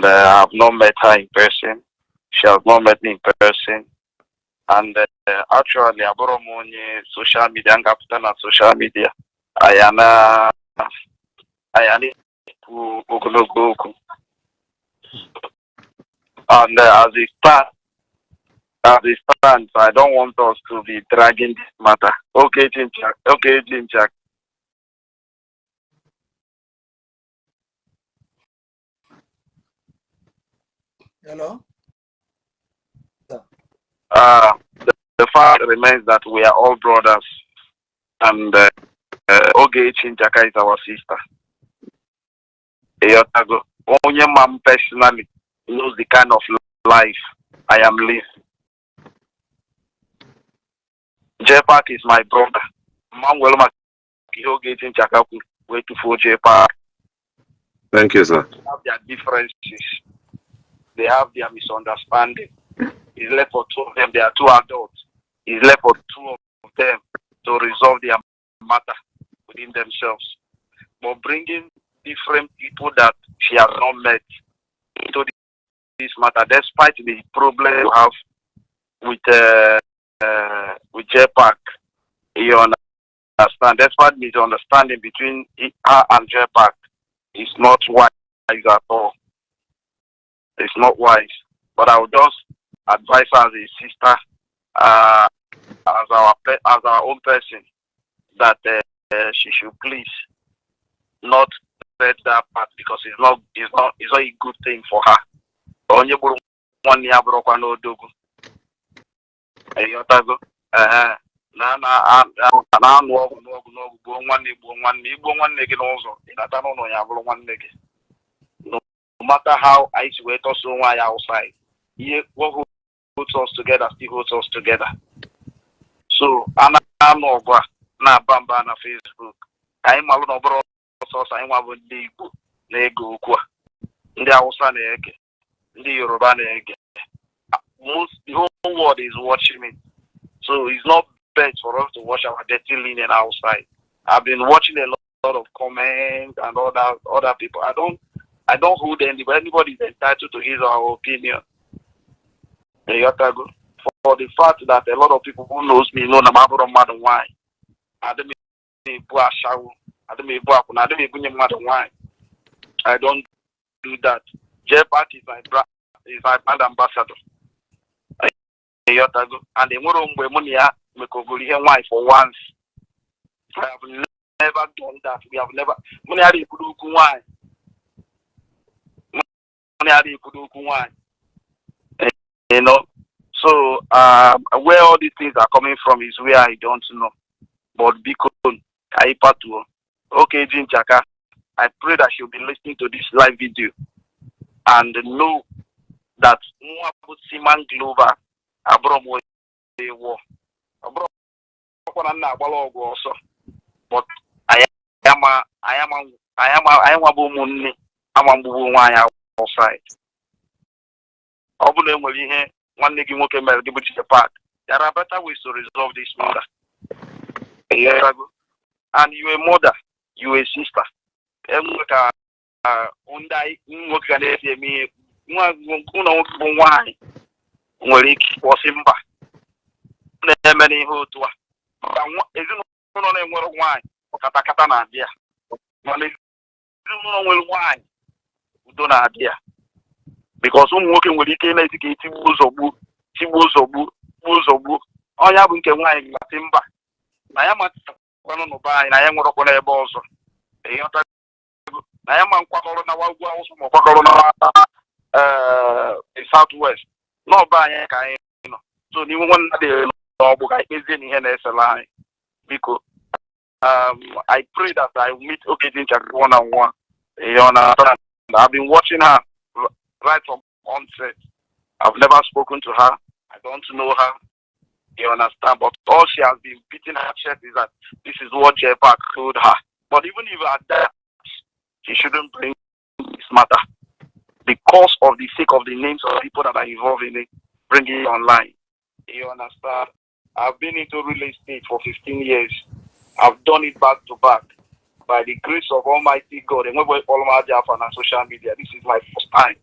And I've not met her in person. She has not met me in person. And actually, abụrụ m onye social media, m ga-apụta na social media. Anyị na anyị na-ekwu ogologo okwu. And as it stands, I don't want us to be dragging this matter. Okay, Jinchak. Okay, Jinchak. Hello? The fact remains that we are all brothers, and Ogechi Njaka is our sister. Ịghọtago? Onye ma m personally knows the kind of life I am living. J Park is my brother. Ma m were maka ihe Ogechi Njaka kwuru wee tufuo J Park. Thank you, sir. They have their differences. They have their misunderstanding. It's left for two of them. They are two adults. It's left for two of them to resolve their matter within themselves. But bringing different people that she has not met into this matter, despite the problem you have with J Park, you understand? Despite misunderstanding between her and J Park, it's not wise at all. It's not wise. But I would just advise her as a sister, as our own person, that she should please not let that part because it's not a good thing for her. Onye gburu nwanne ya bụrụkwa n'odogwu. Ịghọtago? Ehe. Na na na-anụ ọgwụ n'ọgwụ n'ọgwụ, gbuo nwanne, gbuo nwanne, igbuo nwanne gị n'ụzọ, ịnata n'ụlọ ya bụrụ nwanne gị. No matter how anyị si wee tọsọ onwe anyị outside, ihe what holds us together still holds us together. So a na-anụ ọgụ a na-aba mba na Facebook, ka anyị malụ na ọ bụrụ ọsọsọ anyị nwa bụ ndị Igbo na-ege okwu a. Ndị Hausa na-ege, ndị Yoruba na-ege, most the whole world is watching it. So it's not best for us to watch our dirty linen outside. I've been watching a lot of comments and other other people. I don't hold anybody. Anybody is entitled to his or her opinion. Ịghọtago? For the fact that a lot of people who knows me know na m abụrụ mmadụ nwaanyị. Adị m ebu ashawo, adị m ebu akwụna, adị m ebunye mmadụ nwaanyị. I don't do that. J Park is my brand ambassador. Ịghọtago? And enwero mgbe mụ na ya mekọgoro ihe nwaanyị for once. I have never done that. We have never, mụ na ya ekwudo okwu nwaanyị. Mụ na ya ekwudo okwu nwaanyị. So where all these things are coming from is where I don't know. But biko, ka anyị patuo. Okay, Jinchaka, I pray that she'll be listening to this live video and know that nwa bụ Siman Global abụrụ m onye wọ. Ọ bụrụ na nna agbala ọgwụ ọsọ, but anyị ama anyị ama anyị ama anyị nwa bụ ụmụnne ama mgbugbu onwe anyị outside. Ọ bụrụ na e nwere ihe nwanne gị nwoke mere gị bụ J Park, there are better ways to resolve this matter. Ịghọtago? And you a mother, you a sister. Enwe ka ndị anyị nwoke ga na-esi eme ihe nwa ụlọ nwoke bụ nwaanyị nwere ike kwụsị mba na-eme n'ihe otu a, maka ezinụlọ na-enwere nwaanyị, katakata na-adị ya, mana ezinụlọ nwere nwaanyị, udo na-adị ya, because ụmụ nwoke nwere ike na-esi ka etigbuo zọgbuo, tigbuo zọgbuo, gbuo zọgbuo. Ọnya bụ nke nwaanyị gasị mba na ya matakwanụ n'ụba anyị na ya nwerekwa n'ebe ọzọ. Ịghọtago? Na ya ma nkwakọrọ na ugwu Awụsa ma kwakọrọ na South West n'ọba anyị ka anyị nọ. So n'ime nwanne dị n'ọgbụ ka anyị kpezie na ihe na-esela anyị. Biko, I pray that I will meet Ogechi Njaka one on one. You understand? I've been watching her right from onset. I've never spoken to her. I don't know her. You understand? But all she has been beating her chest is that this is what J Park told her. But even if at that, she shouldn't bring this matter because of the sake of the names of people that are involved in it, bringing it online. You understand? I've been into real estate for 15 years. I've done it back to back. By the grace of Almighty God, and when we follow my on social media, this is my first time.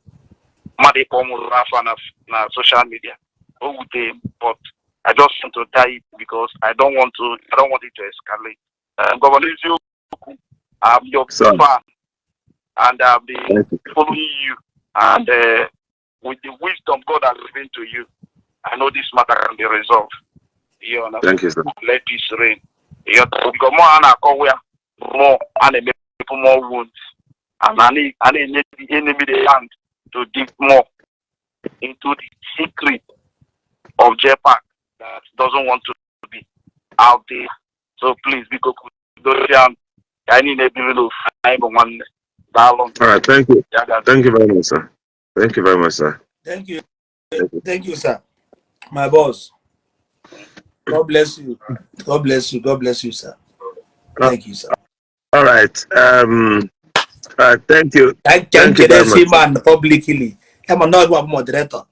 Mmadụ ịkpọ m rụrụ afọ na social media, o wute m, but I just want to die it because I don't want it to escalate. Governor Eziokwu, I'm your Sir. Fan and I've been Thank you. Following you, and with the wisdom God has given to you, I know this matter can be resolved. You understand? Thank you, sir. Let peace reign. You understand? Because more a na-akọwa ya, more a na-emepe more wounds, and a na-enye the enemy the hand to dig more into the secret of JPAC that doesn't want to be out there. So please, biko, dozie ka anyị niile biri n'ofu, anyị bụ nwanne. Daalụ. All right. Thank you. Ya gazie. Thank you very much, sir. Thank you very much, sir. Thank you. Thank you. Thank you, sir. My boss. God bless you. God bless you. God bless you, sir. Thank you, sir. All right. Thank you. Thank you, Thank you very much. Man, publicly. I'm not a moderator.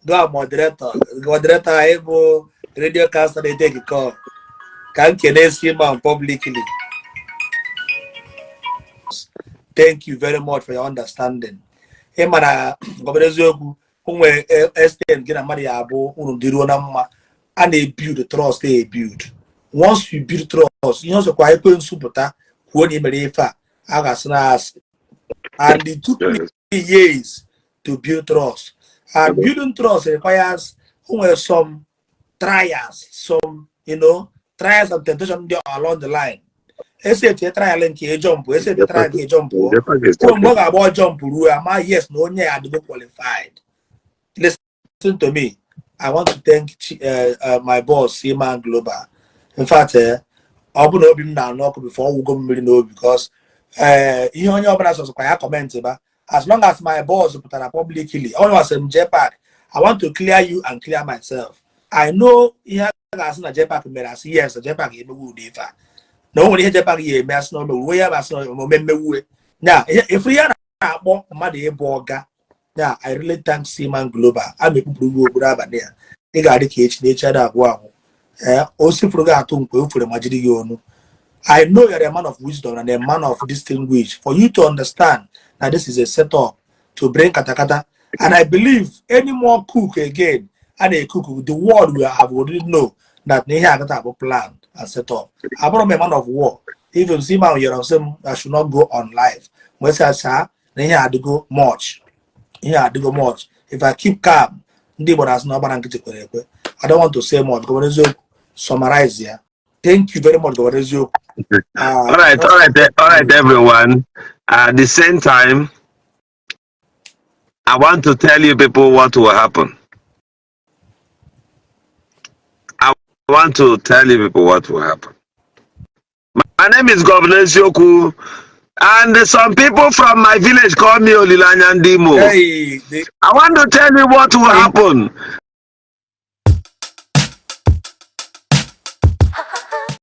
Go a moderator. Moderator, I bụ radio caster na-take call. Ka m kene man publicly. Thank you very much for your understanding. Ị ma na gọbara eziokwu, o nwere extent gị na mmadụ ya abụ unu dịruo na mma, a na-ebuild trust, e-build. Once you build trust, ihe ọzọkwa ekwensu pụta kwuo na ị mere ife a, a ga-asị na asị. And it took me years to build trust. And building trust requires o nwere some trials, some trials and temptation dị along the line. Esi etinye trial nke jump, esi etinye trial nke jump. JPAC is Kwuo mgbe ọ talking. Ga-agba jump ruo ama yes na onye ya adịgo qualified. Listen to me. I want to thank my boss, Seaman Global. In fact, ọ bụ na obi m na-anụ ọkụ before ọgwụgo m mmiri n'obi because ihe onye ọbụla sọsọkwa ya comment ba, as long as my boss pụtara publicly, onye wasịrị m, "JPAC, I want to clear you and clear myself." I know ihe a ga-asị na JPAC mere, asị yes, JPAC emegbu ụdị ife a na o nwere ihe JPAC ya eme, asị na o mewuwe ya bụ asị na ome mmewuwe ya efuru ihe a na-akpọ mmadụ ịbụ ọga ya. I really thank Seaman Global. A ma ekpupụrụ gị okpuru abalị a, ị ga-adị ka echi na echi ada agwụ agwụ. Ee, o sifuru gị atụ nkwe o fere ma jiri gị onu. I know you're a man of wisdom and a man of distinguished for you to understand that this is a setup to bring katakata. And I believe any more cook again and a cook, the world will have already know that ihe agata bụ plan and set up. Abụrụ m a man of war. Even Seaman yọrọ sị m I should not go on live. Mgbe sị asa na ihe adịgo much. Ihe adịgo much. If I keep calm, ndị Igbo na-asị na ọgbara nkịtị kwere ekwe. I don't want to say much. Governor Eziokwu, summarize ya. Thank you very much, Governor Eziokwu. All right, everyone. At the same time, I want to tell you people what will happen. I want to tell you people what will happen. My name is Governor Eziokwu, and some people from my village call me Olilanya Ndimo. Hey, I want to tell you what will happen.